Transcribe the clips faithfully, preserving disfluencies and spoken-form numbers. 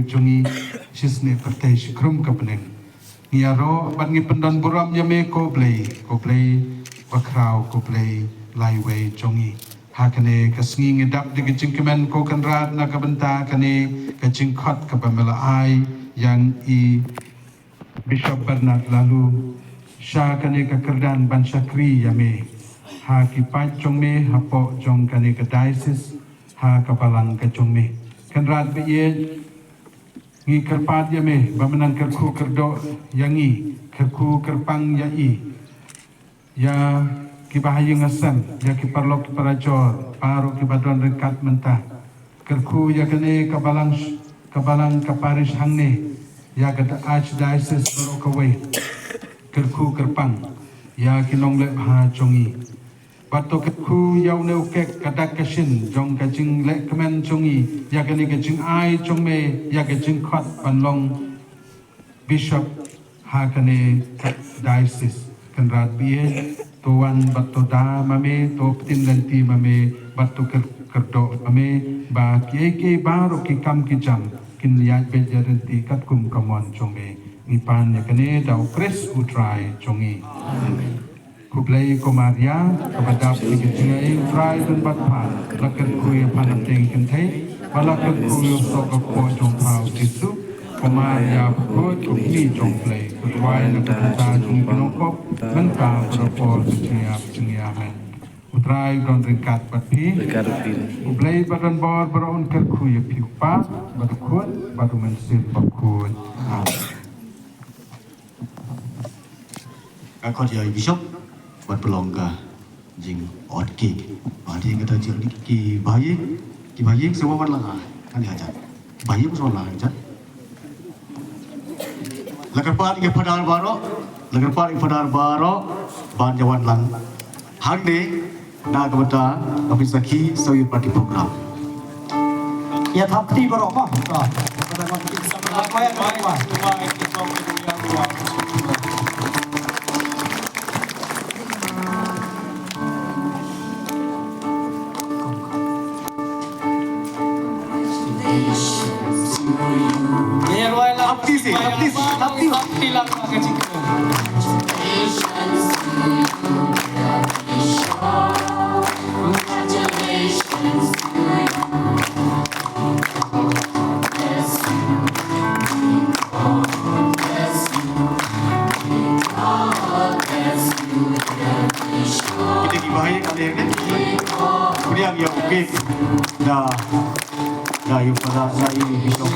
jong ngi shisnei pyrthei shi khrum ka bneng. Ngi ïaroh bad ngi pyndon burom ïa me ko Blei, ko Blei bakhraw, ko Blei laiwei jong ngi. Ha kane ka sngi ngi dap da ka jingkmen ko Kynrad na ka bynta kane ka jingkhot kaba me la ai ïa i Bishop Bernard Laloo sha kane ka kyrdan ban shakri ïa me ha ki paid jong me hapoh jong kane ka diocese ha ka balang ka jong me. Kynrad ba ïeit, ngi kyrpad ïa me ba men nang kyrkhu kyrdoh ïa ngi, kyrkhu kyrpang ïa i, ïa ki bahaïing hasem, ïa ki paralok ki parajor baroh kiba don ryngkat mynta. Kyrkhu ïa kane ka balang sh-, ka balang ka parish hangne, ïa ka archdiocese baroh kawei. Kyrkhu kyrpang ïa ki nongleh bha jong ngi. Bad to kyrkhu ïa une u kek ka dak ka shin jong ka jingleh kmen jong ngi ïa kane ka jingai jong me ïa ka jingkhot ban long Bishop ha kane ka diocese. Kynrad ba ïeit, to wan bad to da ma me, to pynlynti ma me, bad to kyr-, kyrdoh ma me ba kiei kiei baroh ki kam ki jam kin ïaid beit ïaid ryntih katkum ka mon jong me. Ngi pan ïa kane da u Khrist u Trai jong ngi. Amen. Khublei ko Maria, kaba dap da ka jingaiei, U Trai un bad pha, la kyrkhu ïa pha na pdeng kynthei, bad la kyrkhu ïa u soh ka kpoh jong pha u Jisu. Ko Maria bakhuid, ko Kmie jong U Blei, to duwai na ka bynta jong ngi ki nongkop, mynta bad ha ka por ka jingïap jong ngi. Amen. U Trai u don ryngkat bad phi. Ryngkat bad phi. U Blei ba don bor baroh un kyrkhu ïa phi, u Kpa bad u Khun bad u Mynsiem Bakhuid. Amen. Ka khot ïa i Bishop bad pynlong ka jingod cake. Ba dei kata jingod cake ki bahaïing, ki bahaïing sngewbha wan lang ha kane hajan. Bahaïing sngewbha wan lang hajan. La kyrpad ïa ki Phadar baroh, la kyrpad ïa ki Phadar baroh ban ïa wan lang hangne. Na ka bynta ka pynshakri sa ïa party program. Ïa thap kti baroh ma. Thap kti sih, thap kti, thap kti. Kita ki bahaïing ka leh ne. Kemudian ïa u cake da, da ïa u Phadar, da ïa u Bishop.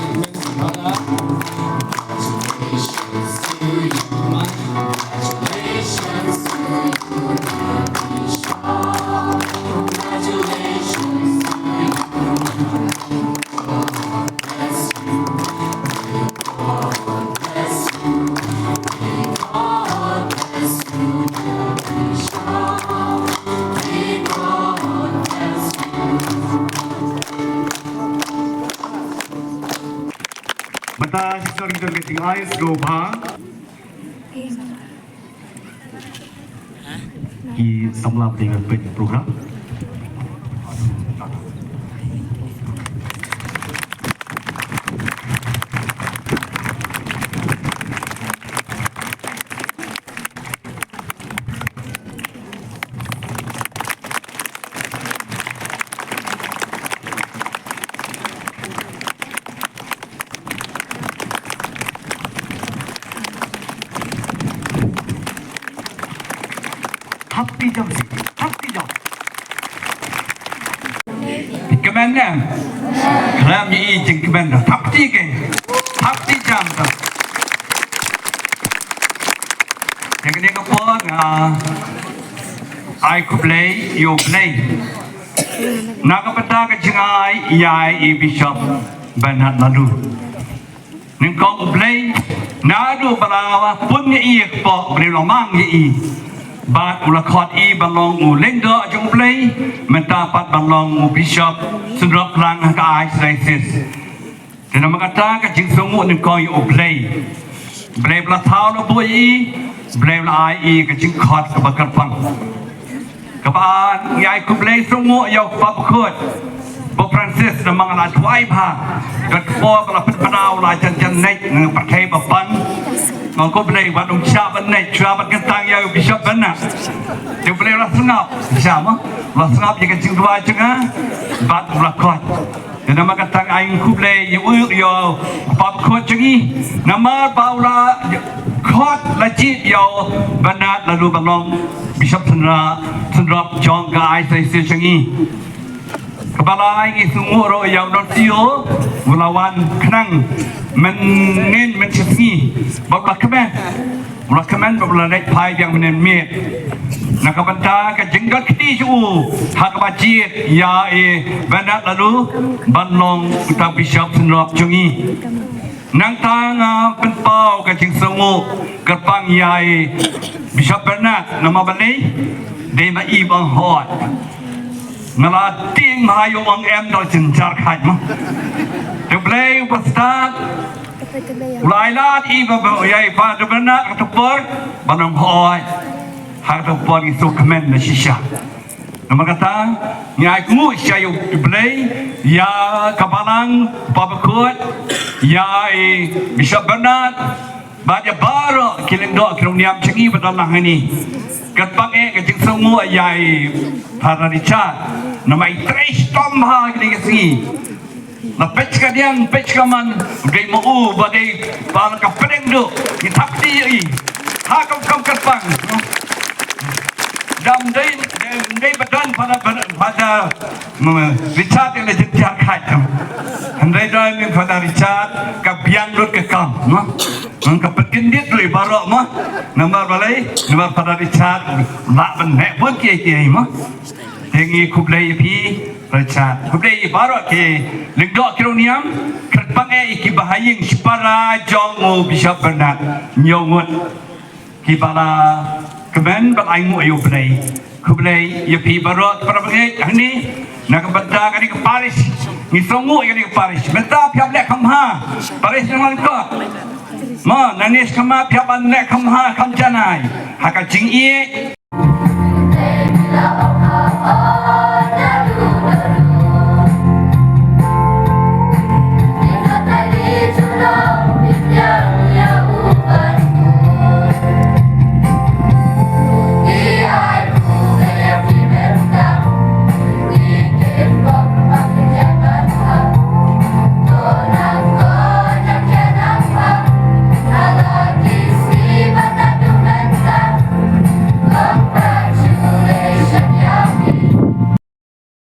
Mynta shisien ngi don ka jingai sngewbha. Ki samla ba dei ban peit program. Thap kti jam sih, thap kti jam. Kmen ne? Khlem ïohi jingkmen, thap kti ke. Thap kti jam ta. Ïa kane ka por nga ai khublei ïa U Blei na ka bynta ka jingai ïa i Bishop Bernard Laloo. Nyngkong U Blei naduh ba la pun ïa i ha kpoh, U Blei u la mang ïa i. Bad u la khot i ban long u lyngdoh jong U Blei, mynta pat ban long u Bishop Sundrop Klang ha ka Archdiocese. Te namar kata ka jingsngewnguh nyngkong ïa U Blei. Blei ba la thaw la buh ïa i, Blei ba la ai ïa i ka jingkhot kaba kyrpang. Kaba ar ngi ai khublei sngewnguh ïa u Kpa Bakhuid, ba u Francis namar nga la duwai bha. Kat por ba la pynpaw la jan jan naik nang pakai bapan. Nga khublei ba dong sha ban naik sha ban kentang ïa u Bishop Bernard. Te Blei la sngap sha ma la sngap ïa ka jingduwai jong nga. Bad la khot. Te namar kata nga ai khublei ïa u ïa u pap khot jong ngi. Namar ba u la khot la jied ïa u Bernard la lu ban long Bishop Sendra Sendrop jong ka I C C jong ngi. Kaba lai ngi sngewnguh ruh ïa u Don Sio u la wan khnang mynnin mynshisngi ba u la kmen, u la kmen ba u la leit phai biang mynnin miet. Na ka bynta ka jingdon kti jong u ha kaba jied ïa i Bernard la lu ban long uta Bishop Sendrop jong ngi. Nangta nga pynpaw ka jingsngewnguh kyrpang ïa i Bishop Bernard namar balei dei ma i ba ong hooid. Nga la tieng ha ïa u ong em da u jynjar khaid ma. Te Blei u ba stad u la ai lad i ba ïa i Father Bernard ha kata ka por ban ong hooid. Ha kata ka por ngi sngewkmen na shisha. Namar kata ngi ai kynguh sha ïa u Blei ïa ka balang ba bakhuid ïa i Bishop Bernard bad ïa baroh ki lyngdoh ki nongniam jong ngi ba don lang hangne. Kyrpang eh ka jingsngewnguh ïa i Father Richard namar i trei shitom bha ha kine ki sngi. La peit ka diang peit ka man dei ma u ba dei ba la ka pdeng duh ngi thap ti i ha kam kam kyrpang. Dam dei dei ba don pada pada Richard ïa la jynjar khaid. Hynrei don ïa pada Richard ka biang lut ka kam ma. Ngan ka pynkyndit lut baroh ma. Namar balei namar pada Richard la ban heh bun kiei kiei ma. Te ngi khublei ïa phi Richard. Khublei ïa baroh ki lyngdoh ki nongniam. Kyrpang eh ïa ki bahaïing shipara jong u Bishop Bernard. Ñiew ngut ki ba la kmen ban ainguh ïa u Blei. Khublei ïa phi baroh para bangeit hangne na ka bynta kane ka parish. Ngi sngewnguh ïa kane ka parish. Mynta phi hap leh kham bha. Parish Nongwei Lyngkot. Ma nangne shakhmat phi hap ban leh kham bha kham janai ha ka jingïeit.